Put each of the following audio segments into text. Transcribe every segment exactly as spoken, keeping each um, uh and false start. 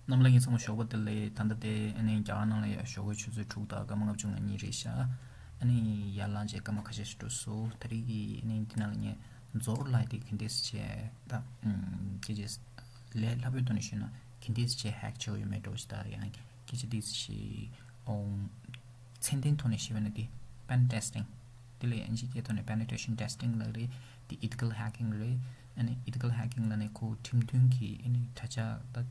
རྣམ་པ་ལྷན་རྒྱས་ཚང་མ་ཞོགས་པ་བདེ་ལེགས། ད་ལྟ་དེ་ཨ་ནི་རྒྱ་གར་ནང་ལ་ཡ་ཞོགས་ཀའི་ཆུ་ཚོད་དྲུག་དང་སྐར་མ་ལྔ་བཅུ་ང་གཉིས་རེད་ཤག་ཨ་ནི་ཡར་ལངས་བྱས་སྐར་མ་ཁ་ཤས་ཤིག་འགྲོ་སོང་། དེ་རིང་གི་ཨ་ནི་འདི་ནང་ལ་ངས་ཛོར་ལབ་དེ་ག་འདྲས་བྱས་ད་ཨམ་སྐད་ཆ་ལས་སླ་པོའི་ཐོག་ནས་ཞུས་ན་ག་འདྲས་བྱས་ཧེག་བྱེད་དགོས་ཡོད་མེད་འདྲ་བོ་ཞིག་ད་ཡང་སྐད་ཆ་འདི་ཞིག་ཨོང་ཚད་ལྡན་ཐོག་ནས་བཤད་པ་ན་འདི་pen testing། དེ་ལས་ཨིན་ཇིའི་སྐད་ཐོག་ནས་penetration testing་ལབ་རེད། དེ་ethical hacking་རེད། ཨ་ནི་ethical hacking་ལབ་ནས་ཁོ་ཁྲིམས་མཐུན་གྱི་ཨ་ནི་དྲ་ཇག་ད་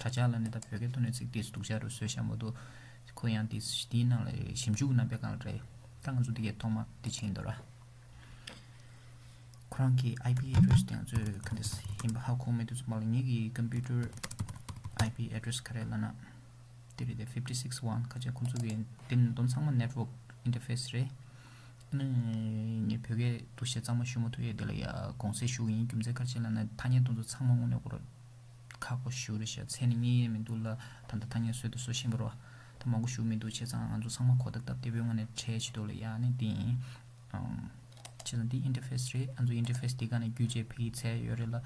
དྲ་ཇག་ལབ་ནས་ད་བོད་སྐད་ཐོག་ནས་ཚིག་དེ་སྡུག་ཅག་རུ་བཟོས་བཞག་མ་གཏོགས་ཁོ་ཡང་དེ་དེའི་ནང་ལ་ཞིབ་འཇུག་གནང་པའི་སྒང་ལ་རེད། ད་ང་ཚོ་དེ་གའི་ཐོག་མ་དེ་ཕྱིན་འདུག་ར། ཁོ་རང་གི་IP address་དེ་ང་ཚོས་ག་འདྲ་ཡིན་པ་ཧ་གོ་མེད་དུས་ཙམ་པ་ལ་ངེད་ཀྱི་computer IP address་ག་རེ་ལབ་ན། དེ་རེད་དེ་fifty six one ཁ་ཆེ་ཁོ་ཚོ་གི་དེ་ནི་དོན་ཚང་མ་network interface་རེད། ཨ་ནི་ངས་བོད་སྐད་འདུག་བཤད་གཙང་མ་ཞུ་མ་ཐུབ་ཡས་དེ་ལ་ཡ་དགོངས་སེལ་ཞུ་གི་ཡིན། རྒྱུ་མཚན་ག་རེ་བྱས་ལབ་ན་ཐ་སྙད་དེ་ཚོ་ཚང་མ་དངོས་གནས་ཁོ་རང་ཁག་པོ་ཞེ་པོ་རེད་ཤག་ཚད་ནི་རྙེད་ཡས་མི་འདུག་ལ་ད་ལྟ་ཐ་སྙད་བཟོས་དང་བཟོ་བཞིན་པ་རེད་བ། ད་མང་པོ་ཞུ་མི་འདུག་བྱས་ཙང་ང་ཚོ་ཚང་མ་གོ་བརྡ་སྟབས་བདེ་པོའི་ངང་ནས་འཕྲད་བྱེད་དོ་ལ་ཡ་ཨ་ནི་དེ་ཡིན། བྱས་ཙང་འདི་interface་རེད། ང་ཚོ་interface་འདི་ག་ནས་བརྒྱུད་བྱས་ཕ་གི་ཚད་ཡོད་རེད་ལ་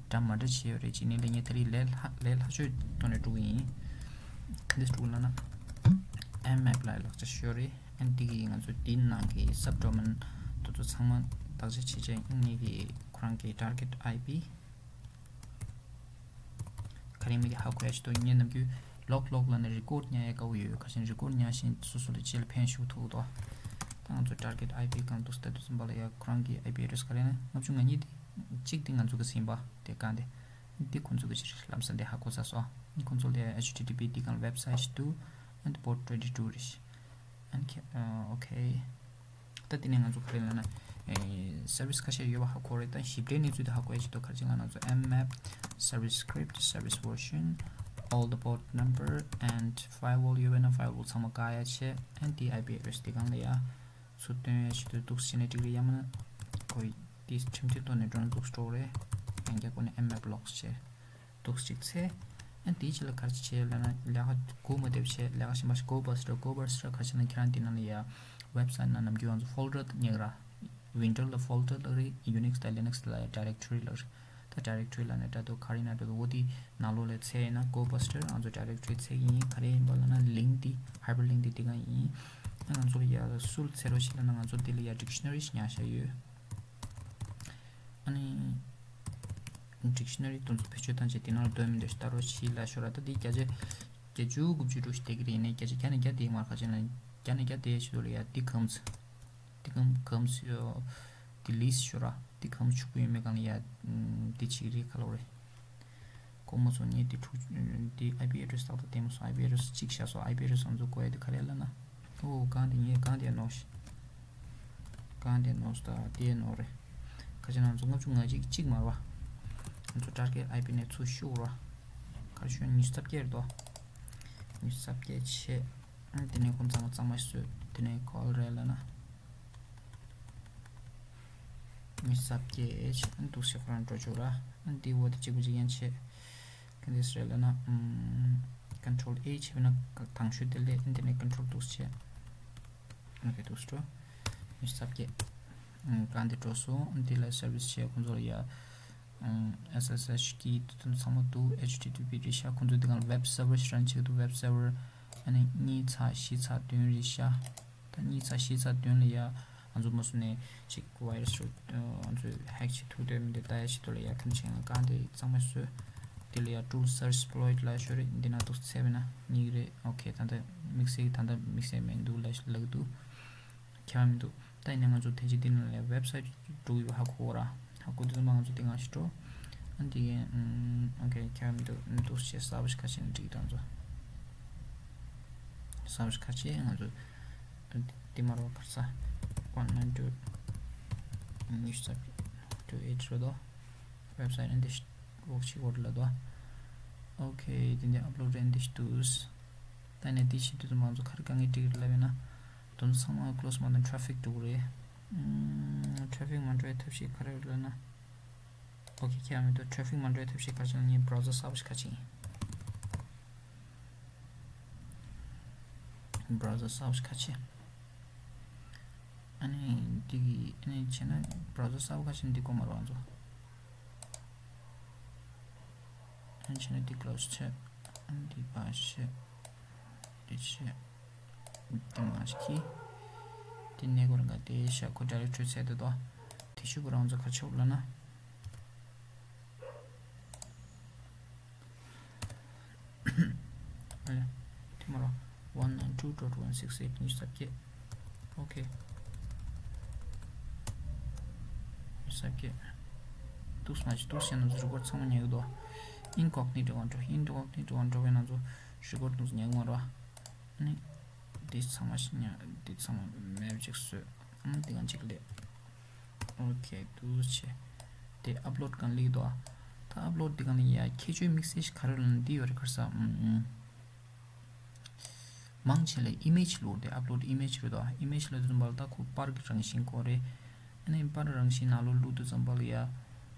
འདྲ་མ་འདྲ་བྱས་ཡོད་རེད། ཅི་ནས་ལས་ངས་དེ་རིང་ལས་ལྷག་ལས་ལྷག་ཆོས་ཐོག་ནས་འགྲོ་གི་ཡིན། ག་འདྲས་འགྲོ་གི་ལབ་ན་Nmap་ལ་ལག་ཆ་ཤོར་རེད། ཨ་འདི་གི་ང་ཚོ་འདི་ནང་གི་subdomain་དེ་ཚོ་ཚང་མ་བརྟག་དཔྱད་བྱས་བྱས་ངེད་ཀྱི་ཁོ་རང་གི་target IP་ག་རེ་མིན་དེ་ཧ་གོ་ཡ་ཞིག་འདུག་ངས་ནམ་རྒྱུན་log log་ལབ་ནས་record་ཉར་ཡ་དགའ་བོ་ཡོད། ག་ཅིན་record་ཉར་བཞིན་སོ་སོ་ལ་རྗེས་ལ་ཕན་ཞུགས་ཐུབ་འདུག་ད་ང་ཚོ་target IP་གང་འདུག་ལྟ་དུས་ཙམ་པ་ལ་ཡ་ཁོ་རང་གི་IP address་ག་རེ་ན་ལྔ་བཅུ་ང་གཉིས་དེ་གཅིག་དེ་ང་ཚོ་གི་ཟིན་པ་དེ་གང་དེ་འདི་ཁོ་ཚོ་གི་ཕྱིར་ལམ་སང་དེ་ཧ་གོ་ཚར་སོང་། ཁོ་ཚོ་ལ་ཡ་H T T P་འདི་གང་website་ཞིག་འདུག and port twenty two་རེད། And okay. ད་དེ་ནས་ང་ཚོ་ག་རེ་ལབ་ན་service་ཁ་ཤས་ཡོད་པ་ཧ་གོ་རེད། ད་ཞིབ་ཕྲའི་གནས་ཚུལ་དེ་ཧ་གོ་ཡ་ཞིག་འདུག་ག་རེ་ཅིག་ལབ་ན་ང་ཚོ་Nmap service script service version all the port number and firewall་ཡོད་པ་ན་firewall་ཚང་མ་བཀག་ཡ་བྱས། and the IP address་དེ་གང་ལ་ཡ་ཚུར་སྟོན་ཡ་ཞིག་འདུག་འདུག་ཟེར་ནས་འགྲིག་རེད། ཡང་མིན་ན་ཁོ་དེ་ཁྲིམས་མཐུན་ཐོག་ནས་འགྲོ་ན་འདུག་འགྲོ་རེད། ཡང་བསྐྱར་ཁོ་ནས་Nmap logs་བྱས། འདུག་ཅིག་ཚེ། ཨ་དེའི་རྗེས་ལ་ག་རེ་བྱེད་ལབ་ན་ལས་ཀ་སྒོ་མ་བརྡེབ་བྱས་ལས་ཀ་གཞན་པ་ཞིག Go Buster Go Buster་ག་རེ་ཟེར་ན་ཁྱེད་རང་འདི་ནང་ལ་ཡ་website་ནང་ནམ་རྒྱུན་ང་ཚོ་folder་ཉེ་ག་ར་Windows་ལ་folder་ལབ་རེད། Unix་དང་Linux་ལ་ཡ་directory་ལབ་རེད། ད་directory་ལབ་ནས་འདྲ་འདུག་ག་རེ་ན་འདྲ་འདུག་འོ་དེ་ནང་ལོགས་ལ་ཚེ་ཡིན་ན་Go Buster་ང་ཚོ་directory་ཚེ་ཡིན། ག་རེ་ཡིན་པ་ལབ་ན་link་དེ་hyperlink་དེ་དེ་ག་ཡིན། ཨ་ང་ཚོ་ལ་ཡ་སུ་ལ་ཚེ་རོགས་ཤིག་ལབ་ན་ང་ཚོ་འདི་ལ་ཡ་dictionary་ཞིག་ཉར་བཞག་ཡོད། ཨ་ནི་dictionary་དེ་ཚོ་བེད་སྤྱོད་བཏང་བྱས་དེ་ནང་ལ་འདོན་མི་འདོན་ཞིག་ལྟ་རོགས་བྱེད་ལབ་ཤོར་ར། ད་འདི་བརྒྱ་ཆ་བརྒྱད་ཅུ་དགུ་བཅུ་འགྲོ་ཞིག་བསྡད་ཀྱི་རེད། ཡིན་ནའི་བརྒྱ་ཆ་བརྒྱ་ནས་བརྒྱ་བསྡད་མ་ཁ་ཅན་ལ་བརྒྱ་ནས་བརྒྱ་བསྡད་ཞིག་འདུག་ལ་ཡ་འདི་གམ་འདི་གམ་གམ་འདི་list་ཤོར་ར། འདི་གམ་ཆུ་བུ་ཡོད་མེད་གང་ལ་ཡ་འདི་བྱེད་ཀྱི་རེད་ཁ་ལོ་རེད། ཁོ་མོ་ཚོ་ངས་འདི་འཁྲུག་འདི་IP address་ཏག་ཏག་བསྟན་མ་སོང་། IP address་གཅིག་བཞག་སོང་། IP address་ང་ཚོ་དགོས་ཡ་འདི་ག་རེ་ལབ་ན། ཨོ་གང་འདི་ངས་གང་འདི་ནོར་ཤི། གང་འདི་ནོར་ད་འདི་ནོར་རེད། ཁ་ཆེ་ང་ཚོ་ལྔ་བཅུ་ང་གཅིག་གཅིག་མ་རེད་བ། ང་ཚོ་target IP་ནས་ཚུར་ཤུགས་རེད་བ། ག་རེ་ཤོད་ཉི་ཤུ་རྩ་བརྒྱད་རེད་དོ། ཉི་ཤུ་རྩ་བརྒྱད་ཆེ། ཨ་དེ་ནས་ཁོང་ཚང་མ་གཙང་མ་བཟོས། དེ་ནས་ག་པར་རེད་ལབ་ན། ཉི་ཤུ་རྩ་བརྒྱད་ཆེ། ཨ་འདུག་སེ་ཁོ་རང་འགྲོ་ཆོག་ར། ཨ་འདི་འོག་དེ་གཅིག་པུ་གཅིག་ཡན་ཆད། ག་འདི་སེ་རེད་ལབ་ན། ཨམ་control A་བྱས་པ་ན་དང་ཤོས་དེ་ལས་ཨ་འདི་ནས་control་འདུག་སེ་བྱས། ཨོ་ཁེ་འདུག་སེ་འགྲོ། ཉི་ཤུ་རྩ་བརྒྱད། ཨམ་ག་འདི་འགྲོ་སོང་། ཨ་འདི་ལ་service་བྱས་ཁོང་ཚོ་ལ་ཡ། ཨམ་SSH་གི་དེ་ཚོ་ཚང་མ་འདུག HTTP་རེད་ཤག་ཁོང་ཚོ་དེ་གང་web server་ཞིག་རང་བྱེད་འདུག web server་ཨ་ནི་གཉིས་ཚེག་བཞི་ཚེག་བདུན་རེད་ཤག་ད་གཉིས་ཚེག་བཞི་ཚེག་བདུན་ལ་ཡ་ང་ཚོ་མ་སུ་ནས་ཅིག་virus་རུ་ང་ཚོས་hack་བྱེད་ཐུབ་འདོད་མི་འདུག་ལྟ་ཡ་ཞིག་འདུག་ལ་ཡ་ཁམས་ཆེན་ལ་གང་དེ་གཙང་མ་བཟོས། དེ་ལ་ཡ་tool search exploit་ལ་ཤོར་རེད། འདི་ན་འདུག་ཚེ་བས་ན་གཉིས་རེད། ཨོ་ཁེ་ད་ལྟ་དམིགས་བསལ་གྱི་ད་ལྟ་དམིགས་བསལ་མི་འདུག་ལ་ལབ་ཀྱི་འདུག་ཁྱད་པར་མི་འདུག་ད་ཡིན་ན་ང་ཚོ་དེ་རྗེས་འདི་ནང་ལ་website་འགྲོ་གི་ཡོད་ཧ་གོ་ར། ཧ་གོ་དུས་ཙམ་པ་ང་ཚོ་དེ་གང་ཞིག་འགྲོ། ཨ་འདི་གའི་ཨོ་ཁེ་ཁྱད་པར་མི་འདུག་འདུག་སེ་གསར་པ་ཞིག་ཁ་ཕྱེ་ན་འགྲིག་གི་ད་ང་ཚོ་གསར་པ་ཞིག་ཁ་ཕྱེ་ང་ཚོ་དེ་མ་རོ་གར་ས་one nine two ཉི་ཤུ་རྩ་བརྒྱད་two eight་རེད་དོ། website་ཨ་འདི་ཞིག་འོག་ཅིག་འོར་ལ་དོ། ཨོ་ཁེ་དེ་འདི་upload་ཨ་འདི་ཞིག་འདུག་ད་ནས་དེ་བྱེད་དུས་ཙམ་པ་ང་ཚོ་ག་རེ་དཀའ་ངལ་འཕྲད་ཀྱི་རེད་ལབ་ཡིན་ན། དོན་ཚང་མ་close་མ་དང་traffic་འགྲོ་གི་རེད། ཨམ་traffic་མ་འགྲོ་བའི་ཐབས་ཤེས་ག་རེ་རེད་ལབ་ན། ཨོ་ཁེ་ཁྱད་མི་འདུག traffic་མ་འགྲོ་བའི་ཐབས་ཤེས་ག་རེ་བྱས་ན་ངས་browser་གསར་པ་ཞིག་ཁ་ཕྱེ་ཡིན། browser་གསར་པ་ཞིག་ཁ་ཕྱེ། ཨ་ནི་འདི་གི་ཨ་ནི་བྱས་ན་browser་གསར་པ་ཁ་ཕྱེ་ན་འདི་དགོས་མ་རེད་ང་ཚོ། ཨ་ནི་བྱས་ན་འདི་close་བྱས། འདི་པ་ཤེ། འདི་ཤེ། འདི་མ་ཤེ་ཁི། འདི་ནས་གོར་འགའ་དེ་ཤ་ཁོ་ཌའི་རེག་ཊོ་རི་ཚད་དེ་དོ། དེ་ཤུ་གུ་རང་ཚོ་ག་ཆོག་ལ་ན། ཨ་ཡ། དེ་མ་རོ། one nine two dot one six eight ཉི་ཤུ་རྩ་བརྒྱད། ཨོ་ཁེ། ཉི་ཤུ་རྩ་བརྒྱད། ཏུགས་མ་ཅི་ཏུགས་ཤེ་ན་ཚོ་རི་ཀོར་ཌི་ཚང་མ་ཉལ་གི་འདུག་ཨིན་ཀོག་ནི་ཊོ་ཝན་འགྲོ། ཨིན་ཀོག་ནི་ཊོ་ཝན་འགྲོ་བའི་ནང་ཚོ་རི་ཀོར་ཌི་ཏུགས་ཉལ་གི་མ་རོ། ཨ་ནི། འདི་ཚང་མ་ཤེ་ཉལ། འདི་ཚང་མ་མེབ་ཅིག་བཟོས། ཨ་ནི་འདི་གང་ཅིག་ལས། ཨོ་ཁེ། ཏུགས་ཆེ། དེ་ཨབ་ལོཌ་གང་ལིག་དོ། ད་ཨབ་ལོཌ་འདི་གང་ལིག་ཡ་ཁྱད་ཆོས་དམིགས་བསལ་ཞིག་ག་རེ་ལ་ན་འདི་ཡོད་རེད་ཁར་ས། ཨུམ་ཨུམ། མང་ཆེ་ལ་ཨི་མེཇ་བླུགས་ཏེ་ཨབ་ལོཌ་ཨི་མེཇ་རེད་དོ། ཨི་མེཇ་ལ་དུས་ཙམ་པ་ལ་ད་ཁོ་པར་གྱི་རང་བཞིན་ཁོ་རེད། ཨ་ནི་པར་རང་བཞིན་ནང་ལོགས་བླུགས་དུས་ཙམ་པ་ལ་ཡ།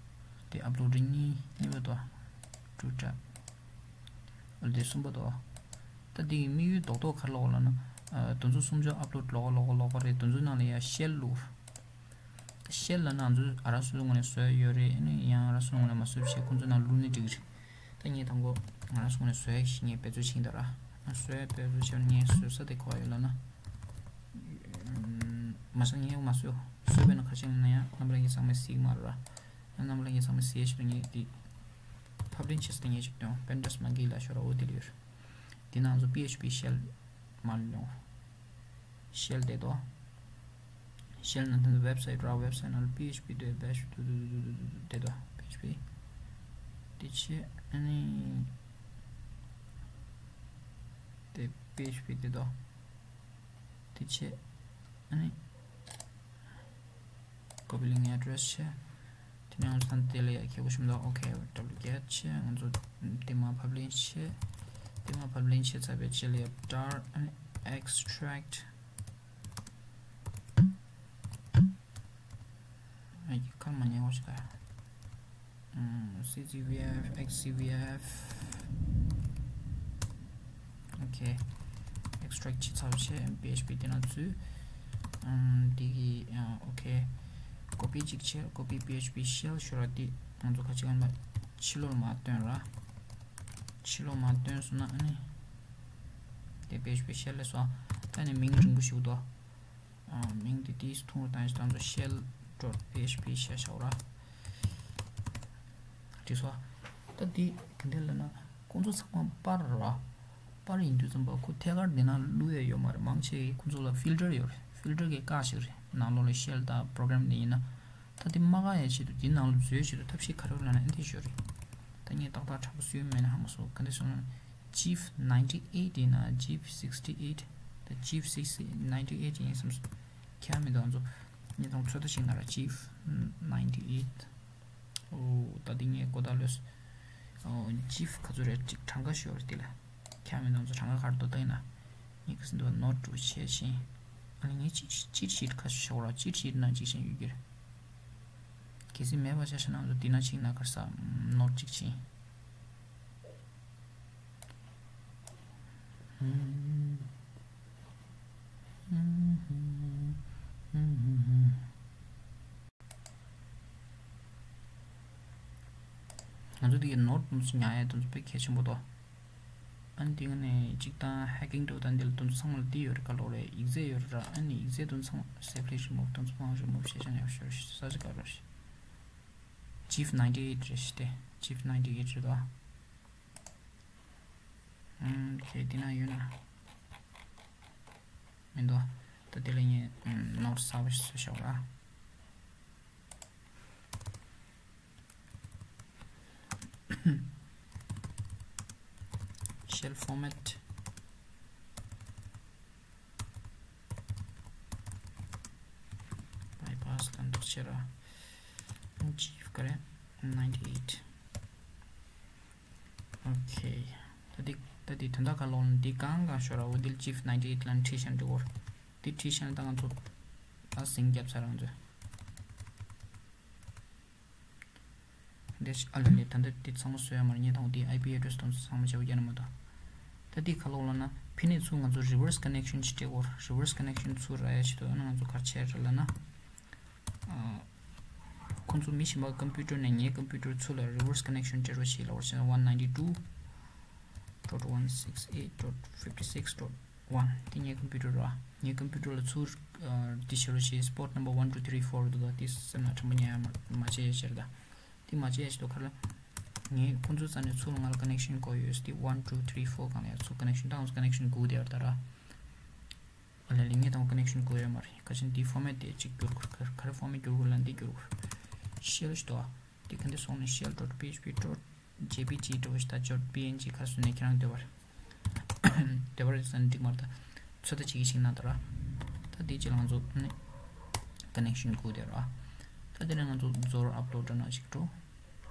དེ་ཨབ་ལོཌ་རེ་གཉིས་གཉིས་པ་དོ། ཊུ་ཊེབ། ཨ་ལ་དེ་གསུམ་པ་དོ། ད་འདི་གི་དམིགས་ཡུལ་རྡོག་རྡོག་ག་རེ་ལོག་ལ་ན། ཨ་དེ་ཚོ་སུམ་ཅུ་ཨབ་ལོཌ་ལོག་ལོག་ལོག་རེད། དེ་ཚོ་ནང་ལ་ཡ་ཤེལ་བླུགས། ཤེལ་ལབ་ན་ང་ཚོས་ཨ་ར་སོ་སོའི་ངོས་ནས་བཟོས་ཡོད་རེད། ཨ་ནི་ཡང་ཨ་ར་སོ་སོའི་ངོས་ནས་མ་བཟོས་པ་བྱས་ཁོང་ཚོའི་ནང་བླུགས་ནས་འགྲིག་གི་རེད། ད་ངས་དང་པོ་ང་རང་སོ་ནས་བཟོས་ཤིག་ངས་འབད་རྩོལ་བྱེད་ཀྱིན་འདུག་ར། ང་བཟོས་འབད་རྩོལ་བྱས་ངས་བཟོས་ས་དེ་ག་པར་ཡོད་ལབ་ན། མ་ཤེས་ངས་མ་བཟོས། བཟོས་པས་ན་ག་ཅིག་ན་ཡང་རྣམ་པ་ལྷན་རྒྱས་ཚང་མས་གཟིགས་མ་རེད་ར། རྣམ་པ་ལྷན་རྒྱས་ཚང་མས་གཟིགས་ཤིག་ངས་འདི་ཕབ་ལེན་བྱེད་ས་དེ་ངས་ཅིག་སྟོན། པེན་ཊེ་སི་མ་གི་ལ་ཤོར་ར། འོ་དེ་ལ་ཡོད་རེད། དེ་ནང་ཚོ་པི་ཨེཆ་པི་ཤེལ་མ་ལོང་། ཤེལ་དེ་དོ། ཤེལ་ནང་དོན་དུ་ཝེབ་སའིཊ་ར། ཝེབ་སའིཊ་ནང་ལ་པི་ཨེཆ་པི་དེ་བེ་ཤུ་དུ་དུ་དུ་དུ་དུ་དུ་དེ་དོ། པི་ཨེཆ་པི་དེ་ཆེ། ཨ་ནི་དེ་པི་ཨེཆ་པི་དེ་དོ། དེ་ཆེ། ཨ་ནི་ཀོ་པི་ལིང་ཨེ་ཌི་རེ་སི་ཆེ། དེ་ནས་ང་ཚོ་ད་དེ་ལ་ཡ་ཁྱེད་ཀོ་ཤུམ་དང་ཨོ་ཁེ་ཌབ་ལུ་གེཊ་ཆེ། ང་ཚོ་དེ་མ་ཕབ་ལེན་ཆེ། དེ་མ་ཕབ་ལེན་ཆེ་ཚར་བའི་རྗེས་ལ་ཡ་ཊར་ཨ་ནི་ཨེགས་ཊེག་ཊི། ཨ་ཡི་ཁར་མ་ཉན་བ་ཞིག་ག། ཨམ། སི་སི་ཝི་ཨེཕ། ཨེགས་སི་ཝི་ཨེཕ། ཨོ་ཁེ། ཨེགས་ཊེག་ཊི་བྱེད་ཚར་བྱས་པི་ཨེཆ་པི་དེ་ན་འཛུལ། ཨམ། དེ་གི་ཨ་ཨོ་ཁེ། ཀོ་པི་གཅིག་བྱས། ཀོ་པི་པི་ཨེཆ་པི་ཤེལ་ཤོར་བ་དེ་ང་ཚོ་ཁ་ཅིག་ཨ་མ་ཕྱི་ལོགས་མར་བཏོན་ར། ཕྱི་ལོགས་མར་བཏོན་སོང་ན་ཨ་ནི། དེ་པི་ཨེཆ་པི་ཤེལ་ལས་སོ། ད་ནི་མིང་རིང་པོ་ཞིག་འདུག་ཨ། མིང་དེ་དེའི་ཐུང་རུ་བཏང་ཞིག་བཏང་ཚོ་ཤེལ་ཌོཊ་པི་ཨེཆ་པི་ཤེལ་ཤོག་ར། འགྲིག་སོང་། ད་འདི་ག་འདྲ་ལབ་ན་ཁོང་ཚོ་ཚང་མ་པར་ར། པར་ཡིན་དུས་ཙམ་པ་ཁོ་ཐད་ཀར་འདི་ན་བླུག་ཡས་ཡོད་མ་རེད། མང་ཆེ་ཁོང་ཚོ་ལ་ཕིལ་ཊར་ཡོད་རེད། ཕིལ་ཊར་གྱིས་བཀག་ཞིག་རེད། ནང་ལོགས་ལ་ཤེལ་དང་པོ་རོ་གྷ་རམ་དེ་ཡིན་ན། ད་འདི་མ་བཀག་ཡས་ཆེད་དུ་འདི་ནང་ལ་འཛུལ་ཆེད་དུ་ཐབས་ཤེས་ག་རེ་ཡོད་ལབ་ན་ཨ་འདི་ཞོར་རེད། ད་ངས་ཏག་ཏག་དྲག་པོ་སུས་མེད་ན་ཧ་མ་སོང་། ག་འདྲ་སོང་ན། ཇིབ་ནའིན་ཊི་ཨེཊ་ཡིན་ན་ཇིབ་སིགས་ཊི་ཨེཊ། ད་ཇིབ་སིགས་ཊི་ནའིན་ཊི་ཨེཊ་ཡིན་བསམ་སོང་། ཁྱད་མི་འདུག་ང་ཚོ་ངས་ད་ཚོད་ལྟ་ཞིག་ན་ར་ཇིབ་ནའིན་ཊི་ཨེཊ། ཨོ། ད་འདི་ངས་གོ་བརྡ་ལོས། ཨོ། ཇིབ་ག་ཚོད་རེད་ཅིག་གྲངས་ཀ་ཤོར་དེ་ལ། ཁྱད་མི་འདུག་ང་ཚོ་གྲངས་ཀ་ག་རེ་འདུག་ལྟ་ཡིན་ན། ངས་ག་ཟེར་འདུག་ནོཊ་ཊུ་བྱས་ཕྱིན། ཨ་ནི་ངས་ཅིག་ཅིག་ཤིཊ་ཁ་ཤོར་ར་ཅིག་ཤིཊ་ནང་ཅིག་ཤིག་ཡོད་ཀྱི་རེད། གལ་སྲིད་མེད་པ་ཆ་བཞག་ན་ང་ཚོ་འདི་ན་ཕྱིན་ན་ག་རེ་ཟ། ནོཊ་གཅིག་ཕྱིན། ང་ཚོ་འདི་གི་ནོཊ་དེ་ཚོ་ཉར་ཡས་དེ་ཚོ་དཔེ་གལ་ཆེན་པོ་འདུག་ཨ་ནི་དེ་ག་ནས་གཅིག་དང་ཧེག་ཀིང་འགྲོ་དང་འདི་ལ་དེ་ཚོ་ཚང་མ་ལ་འདི་ཡོད་རེད། ག་ལོག་རེད། ཡིག་ཚད་ཡོད་རེད་ར། ཨ་ནི་ཡིག་ཚད་དེ་ཚོ་ཚང་མ་སེབ་ལེ་རི་མུབ་དེ་ཚོ་ཚང་མ་རི་མུབ་བྱས་བྱས་ནས་ཡོད་ཤོར་ས་ཆ་ག་རེ་རེད། ཇིབ་ནའིན་ཊི་ཨེཊ་རེད་ཤི་སྟེ། ཇིབ་ནའིན་ཊི་ཨེཊ་རེད་དོ། ཨམ། ཁྱེད་འདི་ན་ཡོད་ན། མི་འདུག་ད་དེ་ལ་ངས་ནོཊ་གསར་པ་ཞིག་བཟོས་བཞག་ར། ཤེལ་ཕོར་མེཊ། བྷའི་པ་སི་ལ་འདུག་ཅེ་ར། ཇིབ་ག་རེ། ནའིན་ཊི་ཨེཊ། ཨོ་ཁེ། ད་འདི་ད་འདི་དོན་དག་ག་ལོག་ན་འདི་གང་གང་ཤོར་ར། འོ་འདི་ལ་ཇིབ་ནའིན་ཊི་ཨེཊ་ལབ་ནས་བྲིས་བཞག་འགྲིག་གོ། འདི་བྲིས་བཞག་ན་ད་ང་ཚོ་ད་ཟིང་རྒྱབ་ཚར་རང་ཚོས། འདི་ཨ་ལེ་ལེ་ད་འདི་འདི་ཚང་མ་བཟོ་ཡ་མ་རེད། ངས་དང་འདི་ཨའི་པི་ཨེ་ཌི་རེ་སི་དང་ཚང་མ་བྱས་པ་རྒྱག་ན་མ་གཏོགས། ད་འདི་ག་ལོག་ལབ་ན་ཕི་ནས་ཚུར་ང་ཚོ་རི་ཝར་སི་ཀ་ནེག་ཤན་ཅིག་སྤྲད་གོ། རི་ཝར་སི་ཀ་ནེག་ཤན་ཚུར་རག་ཡ་ཆེད་དུ་ཨ་ནི་ང་ཚོ་ག་རེ་བྱས་རེད་ལབ་ན། ཨ། ཁོང་ཚོ་མི་གཞན་པ་ཀམ་པུ་ཊར་ནས་ངའི་ཀམ་པུ་ཊར་ཚུར་ལ་རི་ཝར་སི་ཀ་ནེག་ཤན་སྤྲད་རོགས་བྱེད་ལབ་པ་བྱས་ན་ཝན་ནའིན་ཊི་ཊུ། ད་ dot one six eight dot fifty six dot one དེ་ངའི་ཀམ་པུ་ཊར་ར། ངའི་ཀམ་པུ་ཊར་ལ་ཚུར་འདི་བྱེད་རོགས་བྱེད། port number one two three four འདུག་ད་དེ་སེམས་ལ་དྲན་པ་ཉར་མ་བྱེད་ཡ་ཤེར་ད། དེ་མ་བྱེད་ཡ་ཤེར་དོ་ག་ལ། ངས་ཁོང་ཚོའི་རྩ་ནས་ཚུར་ང་ལ་ཀ་ནེག་ཤན་དགོས་ཡོད་དེ་one two three four གང་ལ་ཡ་ཚུར་ཀ་ནེག་ཤན་ད་ང་ཚོ་ཀ་ནེག་ཤན་སྒུག་བསྡད་ཡོད་ད་ར། ཨ་ལས་ལས་ངས་དང་ཀ་ནེག་ཤན་དགོས་ཡོད་མ་རེད། ཁ་ཆེན་འདི་ཕོར་མེ་ཊ་དེ་གཅིག་བསྒྱུར་དགོས། ག་རེ་ཕོར་མེ་ཊ་བསྒྱུར་དགོས་ལབ་ན་འདི་བསྒྱུར་དགོས། ཤེལ་ཞིག་འདུག་ཨ། འདི་ག་འདི་སོང་ནས་shell dot php dot jpg འདྲ་བོ་ཞིག་ད་dot png ག་རེ་བཟོས་ནས་ཁྱེད་རང་འདོད་པར། འདོད་པར་ཟ་ན་འགྲིག་མ་རེད་ད། ཚོད་ལྟ་བྱེད་ཀྱི་ཞིག་ན་ད་ར། ད་འདི་ཅི་ལ་ང་ཚོ་ནི་ཀ་ནེག་ཤན་དགོས་དེ་ར། ད་དེ་ནས་ང་ཚོ་Zor upload ན་ཞིག་འགྲོ།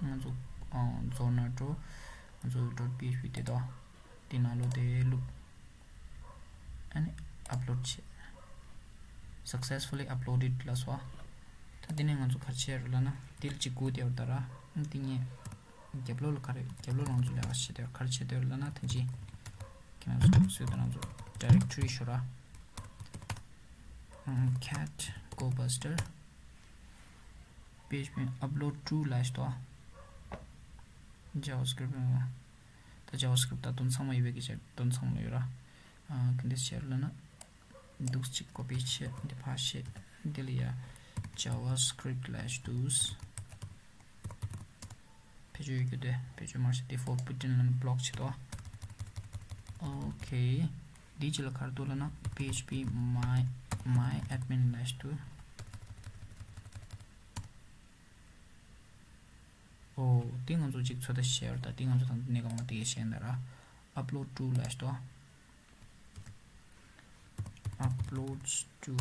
ང་ཚོ་Zor ན་འགྲོ། ང་ཚོ་dot php དེ་དོ། དེ་ནང་ལོ་དེ་བླུགས། ཨ་ནི་ཨབ་ལོཌ་བྱས། Successfully uploaded ལ་སོ། ད་དེ་ནས་ང་ཚོ་ག་རེ་བྱས་རེད་ལབ་ན་དེ་ལ་གཅིག་སྒུག་བསྡད་ཡོད་ད་ར། ཨ་ནི་དེ་ངས་རྒྱབ་ལོགས་ལ་ག་རེ་རྒྱབ་ལོགས་ལ་ང་ཚོ་ལས་ཀ་བྱེད་དེ་ག་རེ་བྱེད་དེ་ལབ་ན་ཐེངས་གཅིག་ཁྱེད་རང་ཚོ་སུས་ད་ང་ཚོ་directory ཤོར་ར། cat go buster php upload to ལ་ཞིག་ཏོ། JavaScript ད་JavaScript ད་དོན་ཚང་མ་ཡོད་པའི་སྐད་ཆ་དོན་ཚང་མ་ཡོད་ར། ཨ་ག་འདྲ་བྱས་ལབ་ན། འདུག་ཅིག་copy བྱས་འདི་ཕར་བཤད། འདི་ལ་ཡ་JavaScript ལ་ཞིག་འདུག་བེད་སྤྱོད་ཡོད་རྒྱུ་དེ་བེད་སྤྱོད་མ་བྱས་default button ལ་block བྱེད་དོ། Okay འདི་ཅི་ལ་ག་རེ་འདུག་ལབ་ན་php my my admin ལ་ཞིག་འདུག་ཨོ། དེ་ང་ཚོ་གཅིག་ཚོད་ལྟ་བྱས་ཡོད་ད། དེ་ང་ཚོ་དང་གནས་སྐབས་ལ་དེ་གས་བཤད་ཡིན་ད་ར། upload to ལ་ཞིག་ཏོ། uploads to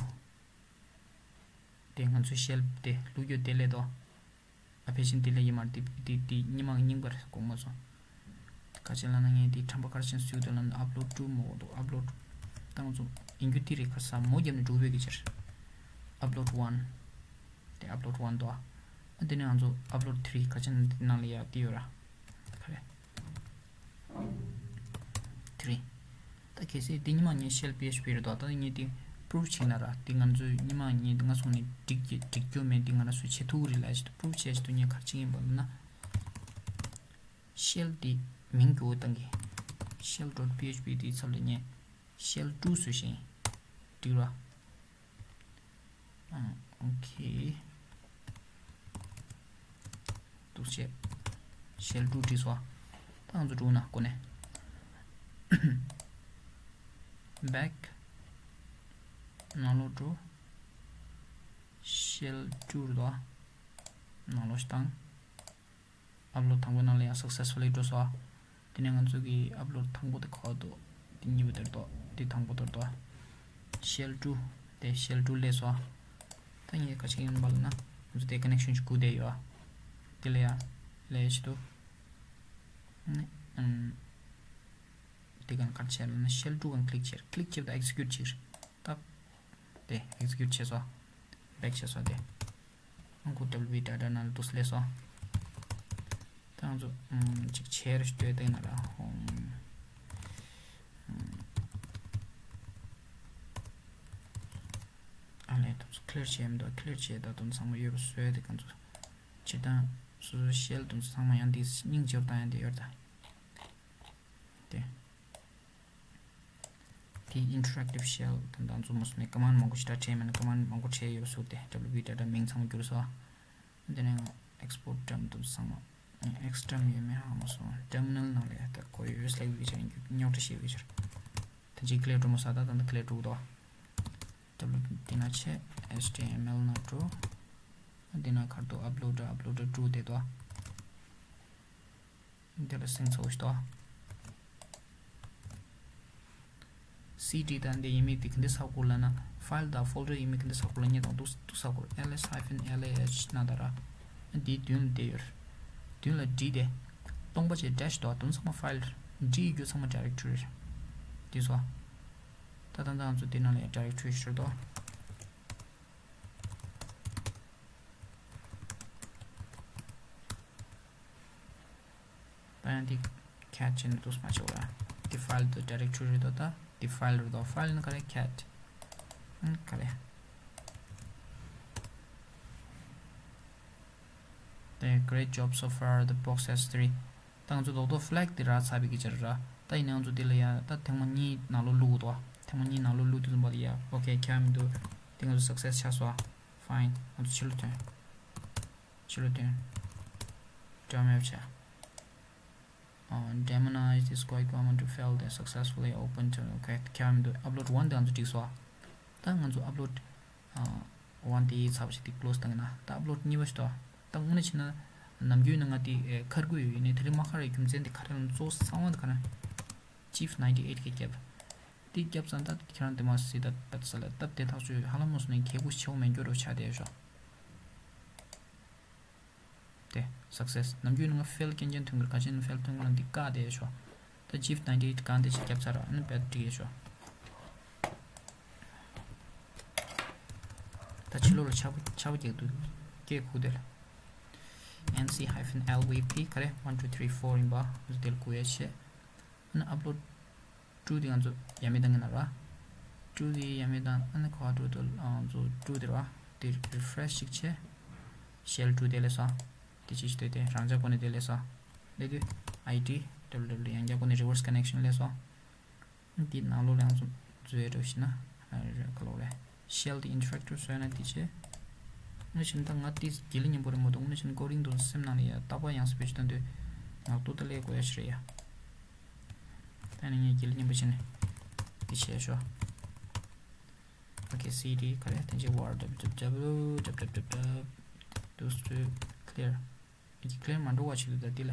དེ་ང་ཚོའི་shell དེ་བླུགས་རྒྱུ་དེ་ལས་དོ། ཨ་ཕལ་ཆེར་དེ་ལས་ཡིན་མ་རེད། དེ་དེ་དེ་རྙིང་མ་རྙིང་པ་རེད་དགོངས་མ་སོང་། ག་ཅི་ལབ་ན་ངས་དེ་ཁྲམ་པ་ག་རེ་བྱས་ནས་བཟོས་འདུག་ལབ་ན་upload to མོ་འདུག upload ད་ང་ཚོ་ཡིན་རྒྱུ་དེ་རེད། ག་ས་མོ་བརྒྱབ་ནས་འགྲོ་བའི་གི་ཕྱིར། upload one དེ་upload one དོ། ཨ་དེ་ནས་ང་ཚོ་upload three ག་ཅི་ནང་ལ་ཡ་དེ་ཡོད་ར། ག་རེ། three ད་གལ་སྲིད་འདི་ཉི་མ་ངས་shell php རེད་དོ། ད་ངས་འདི་proof བྱས་ན་ར། འདི་ང་ཚོས་ཉི་མ་ངས་འདི་ང་སོང་ནས་འགྲིག་གི་འགྲིག་རྒྱུ་མེད། འདི་ང་རང་ཚོས་བྱེད་ཐུབ་རེད་ལབ་ཞིག་proof བྱས་ཞིག་ཏུ་ངས་ག་རེ་བྱེད་ཀྱི་ཡིན་པ་ལབ་ན། shell འདི་མིང་འགྱུར་བ་གཏང་གི shell dot php འདིའི་ཚབ་ལ་ངས་shell two བཟོས་ཤིང་འགྲིག་ར། ཨ། okay འདུག་བྱས། shell two བྲིས་སོ། ད་ང་ཚོ་འགྲོ་ན་ཀོ་ནས། back ནང་ལོགས་འགྲོ། shell two རེད་དོ། ནང་ལོགས་ཤིག་བཏང་། upload དང་པོ་ནང་ལ་ཡང་successfully འགྲོ་སོང་། དེ་ནས་ང་ཚོ་གི་upload དང་པོ་དེ་ཁོ་འདུག་དེ་གཉིས་པ་དེར་འདུག་དེ་དང་པོ་དེར་འདུག shell two དེ་shell two སླེབས་སོང་། ད་ངས་ག་ཅིག་ཡིན་པ་ལབ་ན་ང་ཚོ་དེ་connection ཞིག་སྒུག་བསྡད་ཡོད། དེ་ལ་ཡང་ལས་ཞིག་འདུག་ནི་ཨམ། དེ་གང་ག་བྱས་ལབ་ན་shell two གང་click བྱས། click བྱས་པ་དང་execute བྱས། ཏག་དེ་execute བྱས་སོང་། back བྱས་སོང་དེ། ཨང་ཁུ་W B data ནང་ལ་དུས་སླེབས་སོང་། ད་ང་ཚོ་ཨམ་ཅིག་བྱས་རེ་ཞིག་ལྟོས་དེ་ན་ར་ཧོམ། ཨ་ལས་དུས་clear བྱས་མི་འདུག clear བྱས་ད་དུང་ཚང་མ་ཡོད་པ་བཟོས་དེ་གང་ཚོ། བྱེད་སྟངས་སོ་སོའི་shell དུས་ཚང་མ་ཡང་དེ་སྙིང་རྗེ་བོ་བཏང་ཡང་དེ་ཡོད་ད། དེ། དེ་interactive shell དང་དང་ཚོ་མོ་སུ་ནས་command མང་པོ་ཞིག་ད་བྲིས་མེད་ན་command མང་པོ་བྲིས་ཡོད་སུ་དེ་W B data མིང་ཚང་མ་བསྒྱུར་སོ། དེ་ནས་export term དུ་ཚང་མ་extram ཡོད་མེད་ཧ་མ་སོང་། terminal ནང་ལ་ཡ་ད་ཁོ་ཡོད་select བི་ཆར་རྙོག་དྲ་ཤེས་བི་ཆར། ད་ཅིག་clear འགྲོ་མོ་ས་ད་ད་ད་clear འགྲོ་གི་འདུག W དེ་ན་ཆེ་H T M L ནང་འགྲོ། དེ་ན་ཁར་དུ་uploader uploader two དེ་དོ། འདི་ལ་སེང་ཚོགས་ཤིག་ཏོ། C D དང་འདི་ཡིན་མིན་དེ་ག་འདི་ས་གོ་ལ་ན་file དང་folder ཡིན་མིན་ག་འདི་ས་གོ་ལ་ཉེ་དང་འདུག་འདུག་ས་གོ ls hyphen L A H ན་ད་ར། འདིའི་མདུན་ལ་བསྡད་ཡོད། མདུན་ལ་D དེ། སྟོང་པ་ཅེ་dash དོ་དོན་ཚང་མ་file འབྲི་རྒྱུ་ཚང་མ་directory འདི་སོ། ད་ད་ད་ང་ཚོ་འདི་ནང་ལ་directory ཞིག་ཏོ། ད་ཡང་འདི་cat བྱས་ནས་འདུག་སེ་མ་བྱེད་པ། འདི་file དང་directory རེད་དོ། ད་འདི་file རེད་དོ། file ནི་ག་རེ་cat ཨང་ག་རེ། The great job so far, the box has three ད་ང་ཚོ་རྡོག་རྡོག་flag དེ་རག་ཚར་བའི་སྐད་ཆ་རེད་ར། ད་ཡིན་ན་ང་ཚོ་དེ་ལ་ཡ་ད་ཐེངས་མ་གཉིས་ནང་ལོགས་བླུགས་དགོས་འདུག་ཐེངས་མ་གཉིས་ནང་ལོགས་བླུགས་དུས་ཙམ་པ་ལ་ཡ་okay ཁྱད་མི་འདུག་དེ་ང་ཚོ་success ཆགས་སོང་། Fine ང་ཚོ་ཕྱི་ལོགས་ཐོན། ཕྱི་ལོགས་ཐོན། འགྲོ་མེད་བྱ། Uh, demonize this quite common to fail the successfully open to okay ཁྱད་མི་འདུག upload one དེ་ང་ཚོ་འགྲིག་སོང་། ད་ང་ཚོ་upload one དེ་ཚར་བ་ཞིག་དེ་close བཏང་གི་ན། ད་upload གཉིས་པ་ཞིག་འདུག་ད་དངོས་གནས་བྱས་ན་ནམ་རྒྱུན་ནི་ང་དེ་ཁར་དགོས་ཡོད། ཡིན་ནའི་དེ་རིང་མ་ཁར་རྒྱུ་མཚན་དེ་ག་རེ་ལ་གཙོ་བོ་གསང་བ་དེ་ག་རེ། GIF ninety eight གི་རྒྱབ། དེ་རྒྱབ་ཙང་ད་ཁྱེད་རང་དེ་མ་སྲིད་ད་ད་ས་ལ་སྟབས་བདེ་ཐག་ཆོད་ཧ་ལམ་མོ་སོང་ནས་གལ་པོ་ཆེ་བོ་མེད་འགྱུར་རོ་ཆགས་བསྡད་ཤོག་དེ་success ནམ་རྒྱུན་ང་fail རྐྱང་རྐྱང་ཐོན་གི་རེད། ག་ཅན་fail ཐོན་གི་རེད། འདི་བཀག་བསྡད་ཤོག་ད་GIF ninety eight གང་དེ་ཅིག་རྒྱབ་ཚར་ར། ཨ་ནི་བེད་འགྲིག་ཡས་ཤོག་ད་ཕྱི་ལོགས་ལ་ཆག་པ་ཆག་པ་རྒྱག་དུས་སྐད་ཁུག་དེ་ལ་N C hyphen L V P ག་རེ་one two three four ཡིན་པ་ང་ཚོ་དེ་ལ་སྒུག་ཡས་བྱེད། ཨ་ནི་upload two དེ་ང་ཚོ་ཡ་མེད་བཏང་གི་ན་ར། two དེ་ཡ་མེད་བཏང་། ཨ་ནི་ག་པར་འགྲོ་འདུག་ང་ཚོ་two དེ་ར། དེ་refresh ཅིག་བྱས། shell two དེ་སླེབས་སོང་། དེ་ཅི་ཞིག་ལྟོས་ཏེ་རང་འཇགས་སྒོ་ནས་དེ་སླེབས་སོང་། སླེབས་དུས I D W W ཡང་བསྐྱར་སྒོ་ནས་reverse connection སླེབས་སོང་། འདི་ནང་ལོགས་ལ་ཡང་ཚུར་འཛུལ་ཡས་འགྲོ་ཞིག་ན། ཨ་རེ་ག་ལོག་རེད། shell དེ interactive བཟོས་ན་དེ་བྱས། དངོས་གནས་བྱས་ན་ད་ང་དེ་དགེ་ལེགས་སྙིང་པོ་རེད་མ་གཏོགས། དངོས་གནས་བྱས་ན་ཀོ་རིང་དུ་སེམས་ནང་ལ་ཡ་རྟག་པར་ཡང་སེ་བེད་སྤྱོད་གཏོང་དུས་ངག་ཐོག་ཏུ་སླེབས་དགོས་ཡ་ཞིག་རེད་ཡ། ད་ནི་ངས་དགེ་ལེགས་སྙིང་པོ་བྱས་ནས་དེ་བྱས་ཤོག okay C D ག་རེ་དེ་འཇིག་war W W W W W W clear okay clear མ་འགྲོ་བ་ཞིག་འདུག་ད་དེ་ལ།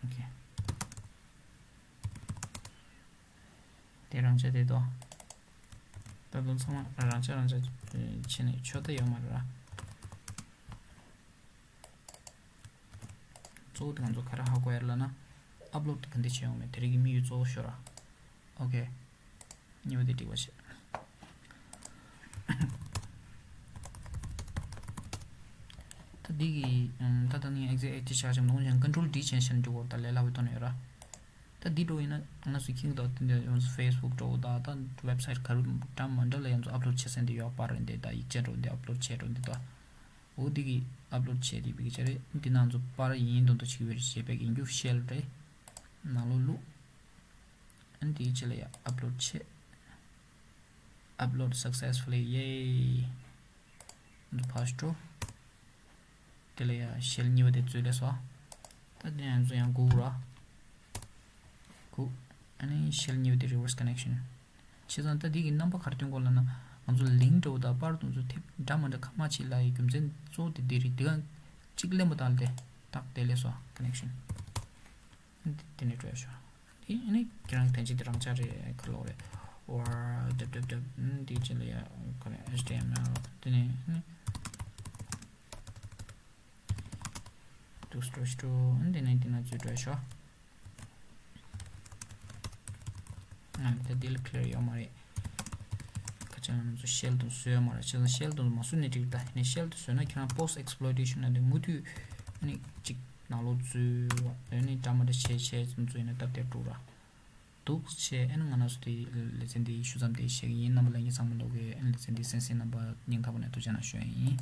okay དེ་རང་ཆ་དེ་དོ། ད་དུང་ཚང་མ་རང་ཆ་རང་ཆ་བྱས་ནས་ཆོ་ད་ཡོད་མ་རེད་ར། གཙོ་བོ་དེ་ང་ཚོ་ག་རེ་ཧ་གོ་ཡ་རེད་ལབ་ན། upload ག་འདྲ་བྱས་ཡོང་མེད་དེ་རིགས་ཀྱི་དམིགས་ཡུལ་གཙོ་བོ་ཤོར་ར། okay གཉིས་པ་དེ་འགྲིག་པ་བྱས། ད་འདི་གི་ད་ད་ནི་exit exit བྱ་ཞིག་མ་གཏོགས་ཀྱང་control D བྱས་ཤན་འགྲིག་གོ་ད་ལས་སླ་བའི་ཐོག་ནས་ཡོད་ར། ད་འདི་འགྲོ་ཡིན་ན་ང་ཚོ་ཁྱིང་དང་དེ་འདྲ་ཡོང་Facebook འགྲོ་ད་ད་website ག་རུ་འདྲ་མ་འདྲ་ལ་ཡང་ཚོ་upload བྱེད་སེམས་དེ་ཡོད་པ་རེད་འདི་ད་ཡིག་ཆ་འགྲོ་འདི་upload བྱས་འགྲོ་འདི་ད། འོ་འདི་གི་upload བྱས་དེ་བི་ཀི་ཅ་རེད། འདི་ནང་ཚོ་པར་ཡིན་མདོག་མདོག་བྱེད་ཀྱི་ཡོད་རེད། བྱས་པའི་གི་འགྱུར་shell རེད། ནང་ལོགས་བླུགས། ཨ་ནི་དེའི་རྗེས་ལ་ཡ་upload བྱས། Upload successfully ཡེ། འདི་ཕར་འགྲོ། དེ་ལ་ཡ་shell གཉིས་པ་དེ་འཛུལ་ལས་སོ། ད་དེ་ཡང་ཚོ་ཡང་སྒུག་ར། སྒུག་ཨ་ནི་shell གཉིས་པ་དེ་reverse connection བྱས་ཙང་ད་འདི་གི་རྣམ་པ་ག་རེ་སྟོན་གོ་ལབ་ན། ང་ཚོ་link འདྲ་བོ་དང་པར་དུ་ཚོ་ཐེབས་འདྲ་མ་འདྲ་ཁ་མ་ཅིག་ལ་ཡི་རྒྱུ་མཚན་གཙོ་བོ་དེ་འདི་རེད། འདི་ག་གཅིག་ལེན་པ་དང་དེ་ཏག་དེ་ལས་སོ་connection འདི་དེ་ནས་འགྲོ་ཡ་ཤོག་འདི་ཨ་ནི་ཁྱེད་རང་གི་ཐན་ཅིག་དེ་རང་འཇགས་རེད་ཁ་ལོག་རེད། or www འདི་ཅི་ལ་ཡ་ཁ་ལ་H T M L འདི་ནས་ཨ་ནི། དུ་སྤྲོ་སྤྲོ་འདི་ནས་འདི་ན་འཛུལ་འགྲོ་ཤོག་ཨ་ད་འདི་ལ་clear ཡོད་མ་རེད། ཁ་ཅན་ང་ཚོ་shell དུ་བཟོས་ཡོད་མ་རེད། བྱས་ཙང་shell དུ་མ་བཟོས་ནས་འགྲིག་ད་ནས་shell དུ་བཟོས་ན་ཁྱེད་རང་post exploitation ལ་འདི་མུ་མཐུད་ནི་གཅིག་ནང་ལོགས་འཛུལ་བ་ནི་འདྲ་མ་འདྲ་བྱས་བྱས་ཙམ་འཛུལ་ཡིན་ན་སྟབས་བདེ་འགྲོ་ར། འདུག་བྱས་ཨ་ནི་ང་རང་ཚོ་དེ་ལེ་ཚན་འདི་ཞུ་མཚམས་དེ་བཞག་གི་ཡིན། རྣམ་པ་ལྷན་རྒྱས་ཚང་མ་ལོག་གི་ཨ་ནི་ལེ་ཚན་འདི་གསན་གཟིགས་རྣམ་པ་སྙིང་ཐག་པ་ནས་ཐུགས་རྗེ་གནང་ཞུ་ཡ་ཡིན།